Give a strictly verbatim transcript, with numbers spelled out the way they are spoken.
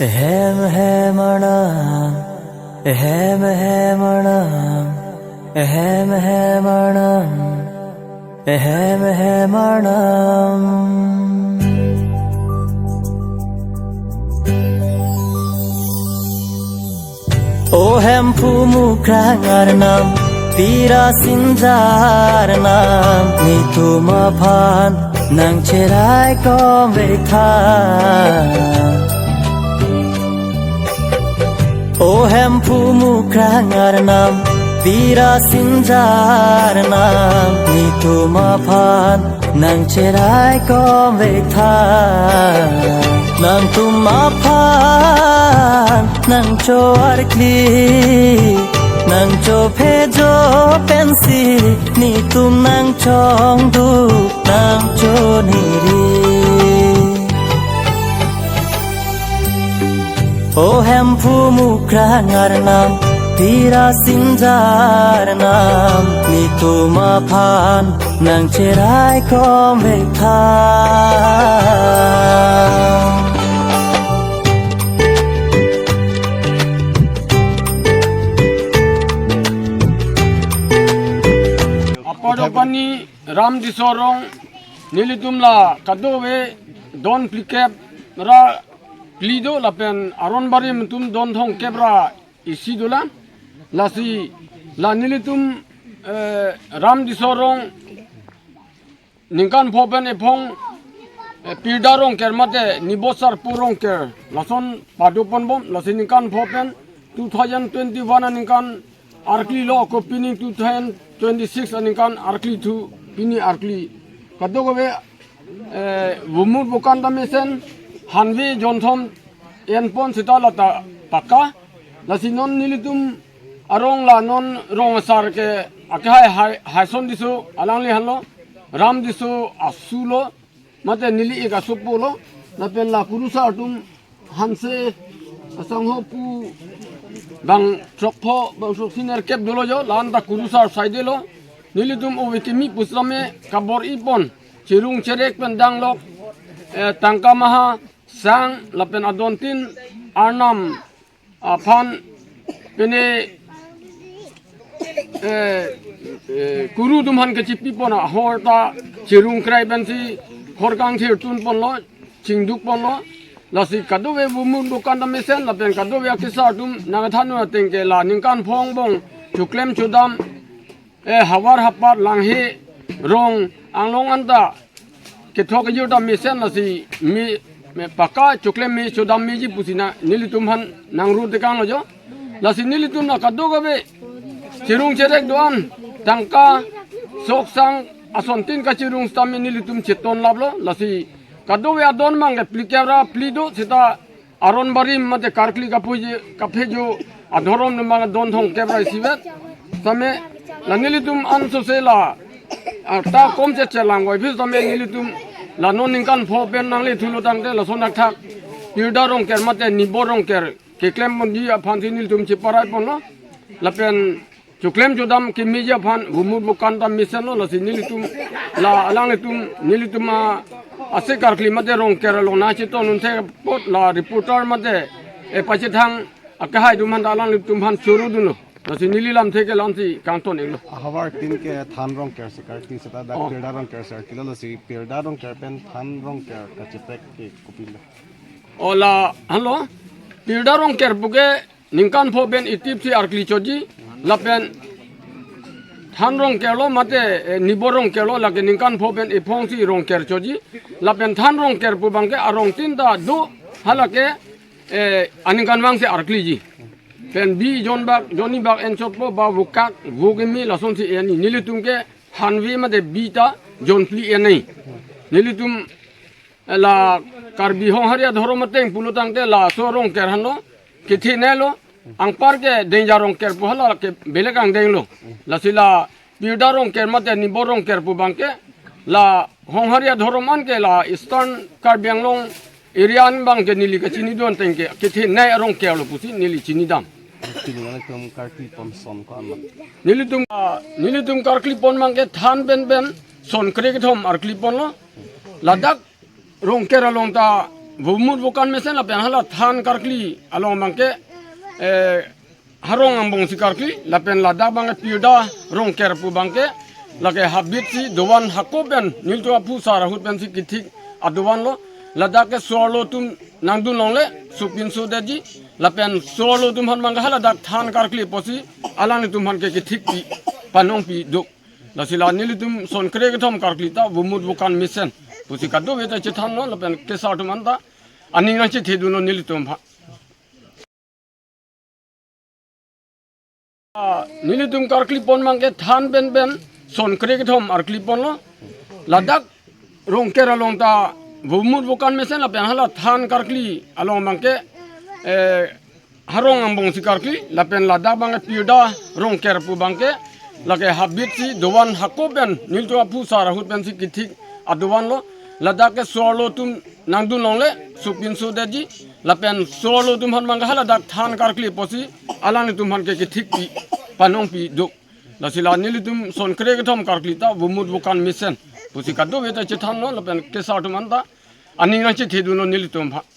Hem hem arnam, hem hem arnam, hem hem arnam, hem hem arnam. O Hemphu Mukrang arnam, pira sinja arnam, netum aphan nangcherai komvek tha. O Hemphu Mukrang arnam, pira sinja arnam, netum aphan nangcherai komvek tha. Nangtum aphan nangcho arkli, nangcho phejo pensi, netum nangchongduk, nangchoniri. O Hemphu Mukrang arnam, pira sinja arnam, netum aphan nangcherai komvek tha. Apar dopani Ram Tisso arong, nelitum la kadokave don phlikep ra phli do lapen aron barim atum don thomkep ra isi dolang. Lasi la nelitum, eh, Ram Tisso arong ningkan pho pen ephong, eh, Pirda Rongker mate Nibo Sarpo Rongker lason pado ponbom. Lasi ningkan pho pen two thousand twenty-one aningkan arkli lo, ako pini two thousand twenty-six aningkan arkli thu, pini arkli. Kadokave, eh, vumut bukan ta mesen, hanve jonthom enpon seta lata pakka. Lasi non nelitum arong la non rong asar ke, akehai Hai, Haison Tisso alangli henlo, Ram Tisso asu lo, mate neli ik asopo lo, lapen la kurusar atum Hanse asangho pu bang throkpho, bang throksi nerkep dolo jo, la-an ta kurusar saidelo. Nelitum ove kimi pusitame kabor-i pon, chirung cherek pen danglok, eh, tangka maha, sang lapen adontin arnam aphan pine, eh, eh, kuru atum aphan kechipi pon ahor ta chirung krai pensi hor kangthir tun ponlo, chingduk ponlo. Lasi kadokave vumut bukan ta mesen lapen kadokave akesar atum nangthan ateng ke la ningkan pho angbong choklem chodam, eh, havar hapar langhe rong anglong anta kethok kejor ta mesen, lasi me, me pakka choklem me chodam meji pusi na nelitum aphan nangru tekanglo jo. Lasi nelitum la kadokave chirung cherek do-an, tangka sok sang asontin kachirung sitame nelitum cheton laplo. Lasi kadokave adon abang ke phlikep ra phli do seta aron barim mate karkli kaphuji, kaphejo adhorom atum abang don thomkep ra isivet. Sitame la nelitum ansose la, ah, ta kom che chelang goi phis sitame nelitum la non ningkan pho pen nanglethulo tangte lason athak Pirda Rongker mate Nibo Rongker keklem ponji aphansi nelitum cheparai ponlo. Lapen choklem chodam kemeji aphan vumut bukan ta mesenlo, lasi nelitum la alanglitum, nelitum a, ase karkli mate Rongker along nangcheton un-e apot la reporter mate, eh, pachethang akehai atum aphan ta alanglitum aphan choro dunlo. Lasi neli lamthe ke la-ansi kangton-iklo. Ahavar tin ke Than Rongker si karkli seta dak Oh. Pirda Rongker si karkli lo, lasi Pirda Rongker pen Than Rongker kacheprek ke kopilo? O la, henlo, Pirda Rongker pu ke ningkan pho pen itip si arkli choji, lapen Than Rongker lo mate, eh, Nibo Rongker lo, lake ningkan pho pen ephong si Rongker choji, lapen Than Rongker pu abang ke arong tin ta do, halake, eh, aningkanvang si arkliji. Pen bi jonbak, jonni bak enchotpo ba vukak, vukimi lasonsi eni. Nelitum ke hanve mate bi ta jon phli eni. Nelitum la Karbi Honghari adhorom ateng pulo tangte laso Rongker henlo, kethenei lo, anpar ke Dengja Rongker pu hala ke belek angdeng lo. Lasi la Pirda Rongker mate Nibo Rongker pu abang ke la Honghari adhorom an ke la Eastern Karbi Anglong area an abang ke neli kachini do-an ateng ke kethenei arongker lo pusi neli chinidam. Pini nangtum karkli pon son ko-an ma? Nelitum, ah, nelitum karkli pon abang ke Than pen pen son krekethom arkli ponlo. Ladak Rongker along ta Vomut vokan mesen lapen hala than karkli along abangke, eh, harong angbong si karkli, lapen ladak abangke Pirda Rongker pu abangke, lake habit si dovan, hako pen nelitum aphu sar ahut pensi kethik adovan lo, ladak ke so-arlo atum nangdun longle, sopinso detji, lapen so-arlo atum aphan abangke haladak than karkli apotsi alanglitum aphan ke kethik pi, panong pi do. Lasi la nelitum son kre kethom karkli ta vomut vokan mesen pusi kadokave ta chethanlo, lapen kesar atum anta aning nangchethedunlo nelitum aphan. Ah, nelitum karkli pon abangke than pen pen son kre kethom arkli ponlo. Ladak Rongker along ta vomut vokan mesen lapen hala than karkli along abangke, eh, harong angbong si karkli, lapen ladak abangke Pirda Rongker pu abangke, lake habit si dovan, hako pen nelitum aphu sar ahut pensi kethik adovan lo, ladak ke so-arlo atum nangdun longle, sopinso detji, lapen so-arlo atum aphan abangke haladak than karkli apotsi alanglitum aphan ke kethik pi, panong pi do. Lasi la nelitum son kre kethom karkli ta vomut vokan mesen pusi kadokave ta chethanlo, lapen kesar atum anta aning nangchethedunlo nelitum aphan.